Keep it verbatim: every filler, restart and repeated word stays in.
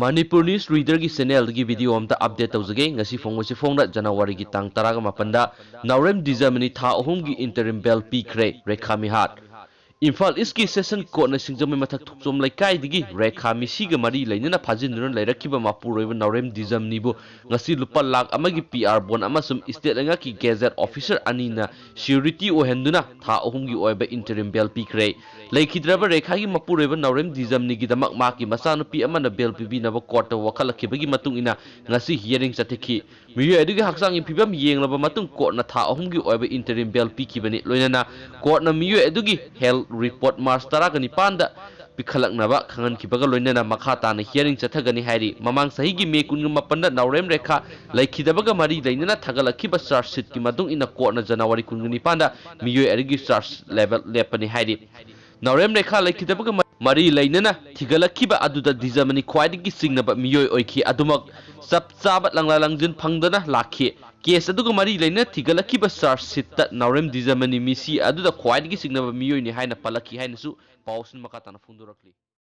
Manipur News Reader ꯒꯤ channel ꯗꯒꯤ video ꯑꯝꯇ update ꯇꯧꯖꯒꯦ꯫ ꯉꯁꯤ ꯐꯣꯡꯕꯁꯤ ꯐꯣꯡꯅ January ꯒꯤ ꯇꯥꯡ ꯇꯔꯥꯒ ꯃꯥꯄꯟꯗ ꯅꯥꯎꯔꯦꯝ ꯗꯤꯖꯃꯅꯤ ꯊꯥ ꯑꯍꯨꯝꯒꯤ interim bail ꯄꯤꯈ꯭ꯔꯦ ꯔꯦꯈꯥ ꯃꯤꯍꯥꯠ꯫ ꯏꯝꯐꯥꯜ East ꯀꯤ Session Court ꯅ ꯁꯤꯡꯖꯃꯩ ꯃꯊꯛ ꯊꯣꯛꯆꯣꯝ ꯂꯩꯀꯥꯏꯗꯒꯤ ꯔꯦꯈꯥ ꯃꯤꯁꯤꯒ ꯃꯔꯤ ꯂꯩꯅꯅ ꯐꯥꯖꯤꯟꯗꯨꯅ ꯂꯩꯔꯛꯈꯤꯕ ꯃꯄꯨꯔꯣꯏꯕ ꯅꯥꯎꯔꯦꯝ ꯗꯤꯖꯃꯅꯤꯕꯨ ꯉꯁꯤ ꯂꯨꯄꯥ ꯂꯥꯈ ꯑꯃꯒꯤ P R bond ꯑꯃꯁꯨꯡ state ꯂꯩꯉꯥꯛꯀꯤ gazette officer ꯑꯅꯤꯅ surety ꯑꯣꯏꯍꯟꯗꯨꯅ ꯊꯥ ꯑꯍꯨꯝꯒꯤ ꯑꯣꯏꯕ interim bail ꯄꯤꯈ꯭ꯔꯦ꯫ ꯂꯩꯈꯤꯗ꯭ꯔꯕ ꯔꯦꯈꯥꯒꯤ ꯃꯄꯨꯔꯣꯏꯕ ꯅꯥꯎꯔꯦꯝ ꯗꯤꯖꯝꯅꯤꯒꯤꯗꯃꯛ ꯃꯍꯥꯛꯀꯤ ꯃꯆꯥꯅꯨꯄꯤ ꯑꯃꯅ bail ꯄꯤꯕꯤꯅꯕ court ꯇ ꯋꯥꯀꯠꯂꯛꯈꯤꯕꯒꯤ ꯃꯇꯨꯡ ꯏꯟꯅ ꯉꯁꯤ hearing ꯆꯠꯊꯈꯤ꯫ ꯃꯤꯑꯣꯏ ꯑꯗꯨꯒꯤ ꯍꯛꯆꯥꯡꯒꯤ ꯐꯤꯕꯝ ꯌꯦꯡꯂꯕ ꯃꯇꯨꯡ court ꯅ ꯊꯥ ꯑꯍꯨꯝꯒꯤ ꯑꯣꯏꯕ interim bail ꯄꯤꯈꯤꯕꯅꯤ꯫ ꯂꯣꯏꯅꯅ court ꯅ ꯃꯤꯑꯣꯏ ꯑꯗꯨꯒꯤ health report March ꯇꯔꯥꯒ ꯅꯤꯄꯥꯟꯗ ꯄꯤꯈꯠꯂꯛꯅꯕ ꯈꯪꯍꯟꯈꯤꯕꯒ ꯂꯣꯏꯅꯅ ꯃꯈꯥ ꯇꯥꯅ hearing ꯆꯠꯊꯒꯅꯤ ꯍꯥꯏꯔꯤ꯫ ꯃꯃꯥꯡ ꯆꯍꯤꯒꯤ May ꯀꯨꯟꯒ ꯃꯥꯄꯟꯗ ꯅꯥꯎꯔꯦꯝ ꯔꯦꯈꯥ ꯂꯩꯈꯤꯗꯕꯒ ꯃꯔꯤ ꯂꯩꯅꯅ ꯊꯥꯒꯠꯂꯛꯈꯤꯕ charge sheet ꯀꯤ ꯃꯇꯨꯡ ꯏꯟꯅ court ꯅ January ꯀꯨꯟꯒ ꯅꯤꯄꯥꯟꯗ ꯃꯤꯑꯣꯏ ꯑꯗꯨꯒꯤ charge level ꯂꯦꯞꯄꯅꯤ ꯍꯥꯏꯔꯤ꯫ ꯅꯥꯎꯔꯦꯝ ꯔꯦꯈꯥ ꯂꯩꯈꯤꯗꯕꯒ ꯃ-, ꯃꯔꯤ ꯂꯩꯅꯅ ꯊꯤꯒꯠꯂꯛꯈꯤꯕ ꯑꯗꯨꯗ ꯗꯤꯖꯃꯅꯤ ꯈ꯭ꯋꯥꯏꯗꯒꯤ ꯆꯤꯡꯅꯕ ꯃꯤꯑꯣꯏ ꯑꯣꯏꯈꯤ꯫ ꯑꯗꯨꯃꯛ ꯆꯞ ꯆꯥꯕ ꯂꯪꯂꯥ ꯂꯪꯖꯤꯟ ꯐꯪꯗꯅ ꯂꯥꯛꯈꯤ꯫ Case ꯑꯗꯨꯒ ꯃꯔꯤ ꯂꯩꯅꯅ ꯊꯤꯒꯠꯂꯛꯈꯤꯕ charge sheet ꯇ ꯅꯥꯎꯔꯦꯝ ꯗꯤꯖꯃꯅꯤ ꯃꯤꯁꯤ ꯑꯗꯨꯗ ꯈ꯭ꯋꯥꯏꯗꯒꯤ ꯆꯤꯡꯅꯕ ꯃꯤꯑꯣꯏꯅꯤ ꯍꯥꯏꯅ ꯄꯜꯂꯛꯈꯤ ꯍꯥꯏꯅꯁꯨ ꯄꯥꯎꯁꯤꯡ ꯃꯈꯥ ꯇꯥꯅ ꯐꯣꯡꯗꯣꯔꯛꯂꯤ꯫